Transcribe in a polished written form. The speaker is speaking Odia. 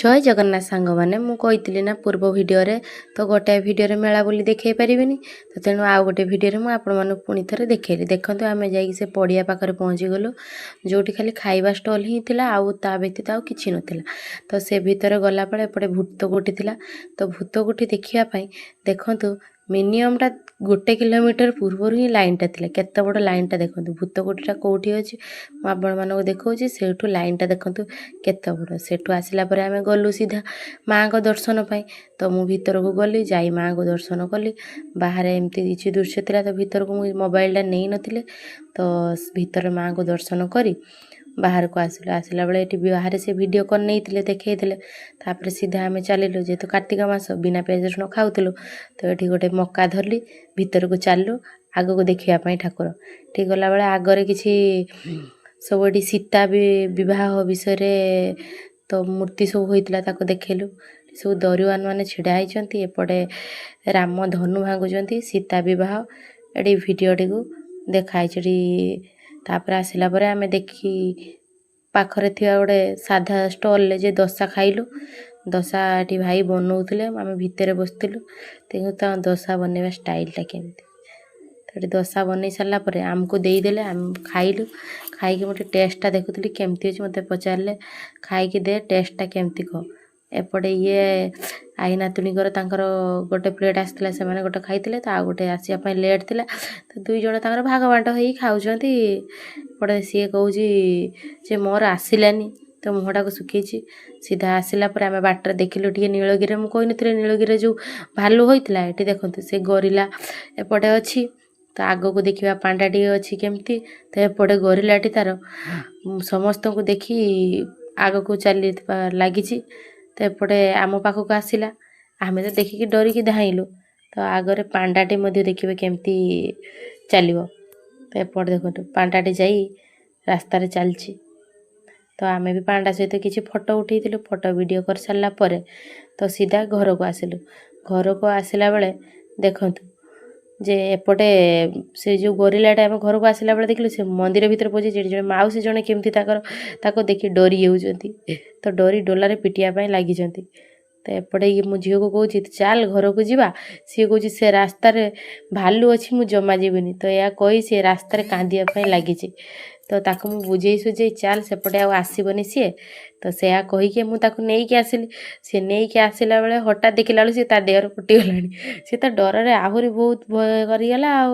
ଜୟ ଜଗନ୍ନାଥ ସାଙ୍ଗମାନେ। ମୁଁ କହିଥିଲି ନା ପୂର୍ବ ଭିଡ଼ିଓରେ, ତ ଗୋଟାଏ ଭିଡ଼ିଓରେ ମେଳା ବୁଲି ଦେଖାଇ ପାରିବିନି, ତ ତେଣୁ ଆଉ ଗୋଟେ ଭିଡ଼ିଓରେ ମୁଁ ଆପଣମାନଙ୍କୁ ପୁଣି ଥରେ ଦେଖେଇଲି। ଦେଖନ୍ତୁ, ଆମେ ଯାଇକି ସେ ପଡ଼ିଆ ପାଖରେ ପହଞ୍ଚିଗଲୁ, ଯେଉଁଠି ଖାଲି ଖାଇବା ଷ୍ଟଲ୍ ହିଁ ଥିଲା ଆଉ ତା ବ୍ୟତୀତ ଆଉ କିଛି ନଥିଲା। ତ ସେ ଭିତରେ ଗଲାବେଳେ ଏପଟେ ଭୂତ କୋଠି ଥିଲା। ତ ଭୂତ କୋଠି ଦେଖିବା ପାଇଁ ଦେଖନ୍ତୁ, ମିନିମମ୍ଟା 1 କିଲୋମିଟର ପୂର୍ବରୁ ହିଁ ଲାଇନ୍ଟା ଥିଲା। କେତେ ବଡ଼ ଲାଇନ୍ଟା ଦେଖନ୍ତୁ। ଭୂତ କୋଠିଟା କେଉଁଠି ଅଛି, ମୁଁ ଆପଣମାନଙ୍କୁ ଦେଖାଉଛି। ସେଇଠୁ ଲାଇନ୍ଟା ଦେଖନ୍ତୁ କେତେ ବଡ଼। ସେଠୁ ଆସିଲା ପରେ ଆମେ ଗଲୁ ସିଧା ମାଆଙ୍କ ଦର୍ଶନ ପାଇଁ। ତ ମୁଁ ଭିତରକୁ ଗଲି, ଯାଇ ମାଆଙ୍କୁ ଦର୍ଶନ କଲି। ବାହାରେ ଏମିତି କିଛି ଦୃଶ୍ୟ ଥିଲା, ତ ଭିତରକୁ ମୁଁ ମୋବାଇଲଟା ନେଇନଥିଲି। ତ ଭିତରେ ମାଆଙ୍କୁ ଦର୍ଶନ କରି ବାହାରକୁ ଆସିଲୁ। ଆସିଲା ବେଳେ ଏଠି ବାହାରେ ସେ ଭିଡ଼ିଓ କରି ନେଇଥିଲେ, ଦେଖେଇଥିଲେ। ତାପରେ ସିଧା ଆମେ ଚାଲିଲୁ। ଯେହେତୁ କାର୍ତ୍ତିକ ମାସ, ବିନା ପିଆଜ ରସୁଣ ଖାଉଥିଲୁ, ତ ଏଠି ଗୋଟେ ମକା ଧରିଲି, ଭିତରକୁ ଚାଲିଲୁ ଆଗକୁ ଦେଖିବା ପାଇଁ ଠାକୁର। ଠିକ୍ ଗଲାବେଳେ ଆଗରେ କିଛି ସବୁ ଏଠି ସୀତା ବି ବିବାହ ବିଷୟରେ ତ ମୂର୍ତ୍ତି ସବୁ ହୋଇଥିଲା, ତାକୁ ଦେଖେଇଲୁ। ସବୁ ଦରୁଆନ ମାନେ ଛିଡ଼ା ହେଇଛନ୍ତି। ଏପଟେ ରାମ ଧନୁ ଭାଙ୍ଗୁଛନ୍ତି, ସୀତା ବିବାହ ଏଠି ଭିଡ଼ିଓଟିକୁ ଦେଖା ହେଇଛି ଏଠି। ତାପରେ ଆସିଲା ପରେ ଆମେ ଦେଖି ପାଖରେ ଥିବା ଗୋଟେ ସାଧା ଷ୍ଟଲ୍ରେ ଯେ ଦୋସା ଖାଇଲୁ। ଦୋସା ଏଠି ଭାଇ ବନଉଥିଲେ, ଆମେ ଭିତରେ ବସିଥିଲୁ। ତେଣୁ ତାଙ୍କ ଦୋସା ବନେଇବା ଷ୍ଟାଇଲ୍ଟା କେମିତି! ତ ଏଠି ଦୋସା ବନେଇ ସାରିଲା ପରେ ଆମକୁ ଦେଇଦେଲେ, ଆମେ ଖାଇଲୁ। ଖାଇକି ମୁଁ ଟିକେ ଟେଷ୍ଟଟା ଦେଖୁଥିଲି କେମିତି ଅଛି। ମୋତେ ପଚାରିଲେ, "ଖାଇକି ଦେ ଟେଷ୍ଟଟା କେମିତି କହ।" ଏପଟେ ଇଏ ଆଈ ନାତୁଣୀଙ୍କର ତାଙ୍କର ଗୋଟେ ପ୍ଲେଟ୍ ଆସିଥିଲା, ସେମାନେ ଗୋଟେ ଖାଇଥିଲେ, ତ ଆଉ ଗୋଟେ ଆସିବା ପାଇଁ ଲେଟ୍ ଥିଲା। ତ ଦୁଇ ଜଣ ତାଙ୍କର ଭାଗ ବାଣ୍ଟ ହେଇ ଖାଉଛନ୍ତି। ଏପଟେ ସିଏ କହୁଛି ଯେ ମୋର ଆସିଲାନି, ତ ମୁହଁଟାକୁ ଶୁଖେଇଛି। ସିଧା ଆସିଲା ପରେ ଆମେ ବାଟରେ ଦେଖିଲୁ ଟିକେ ନୀଳଗିରିରେ, ମୁଁ କହିନଥିଲି ନୀଳଗିରିରେ ଯେଉଁ ଭାଲୁ ହୋଇଥିଲା, ଏଠି ଦେଖନ୍ତୁ ସେ ଗରିଲା ଏପଟେ ଅଛି। ତ ଆଗକୁ ଦେଖିବା ପାଣ୍ଡା ଟିକେ ଅଛି କେମିତି। ତ ଏପଟେ ଗରିଲାଟି ତାର ସମସ୍ତଙ୍କୁ ଦେଖି ଆଗକୁ ଚାଲିଥିବା ଲାଗିଛି। ତ ଏପଟେ ଆମ ପାଖକୁ ଆସିଲା, ଆମେ ତ ଦେଖିକି ଡରିକି ଧାଇଁଲୁ। ତ ଆଗରେ ପାଣ୍ଡାଟି ମଧ୍ୟ ଦେଖିବେ କେମିତି ଚାଲିବ। ତ ଏପଟେ ଦେଖନ୍ତୁ, ପାଣ୍ଡାଟି ଯାଇ ରାସ୍ତାରେ ଚାଲିଛି। ତ ଆମେ ବି ପାଣ୍ଡା ସହିତ କିଛି ଫଟୋ ଉଠେଇଥିଲୁ। ଫଟୋ ଭିଡ଼ିଓ କରିସାରିଲା ପରେ ତ ସିଧା ଘରକୁ ଆସିଲୁ। ଘରକୁ ଆସିଲା ବେଳେ ଦେଖନ୍ତୁ ଯେ ଏପଟେ ସେ ଯେଉଁ ଗରିଲାଟା, ଆମେ ଘରକୁ ଆସିଲା ବେଳେ ଦେଖିଲୁ ସେ ମନ୍ଦିର ଭିତରେ ପଶିଛି। ଏଠି ଜଣେ ମାଉସୀ ଜଣେ କେମିତି ତାଙ୍କର ତାକୁ ଦେଖି ଡରି ଯାଉଛନ୍ତି, ତ ଡରି ଡଲାରେ ପିଟିବା ପାଇଁ ଲାଗିଛନ୍ତି। ତ ଏପଟେ ଇଏ ମୋ ଝିଅକୁ କହୁଛି, "ଚାଲ ଘରକୁ ଯିବା।" ସିଏ କହୁଛି, "ସେ ରାସ୍ତାରେ ଭାଲୁ ଅଛି, ମୁଁ ଜମା ଯିବିନି।" ତ ଏହା କହି ସିଏ ରାସ୍ତାରେ କାନ୍ଦିବା ପାଇଁ ଲାଗିଛି। ତ ତାକୁ ମୁଁ ବୁଝେଇ ସୁଝେଇ, ଚାଲ ସେପଟେ ଆଉ ଆସିବନି ସିଏ, ତ ସେୟା କହିକି ମୁଁ ତାକୁ ନେଇକି ଆସିଲି। ସିଏ ନେଇକି ଆସିଲା ବେଳେ ହଠାତ୍ ଦେଖିଲା ବେଳକୁ ସିଏ ତା ଦେହରେ ଫୁଟିଗଲାଣି। ସିଏ ତ ଡରରେ ଆହୁରି ବହୁତ ଭୟ କରିଗଲା ଆଉ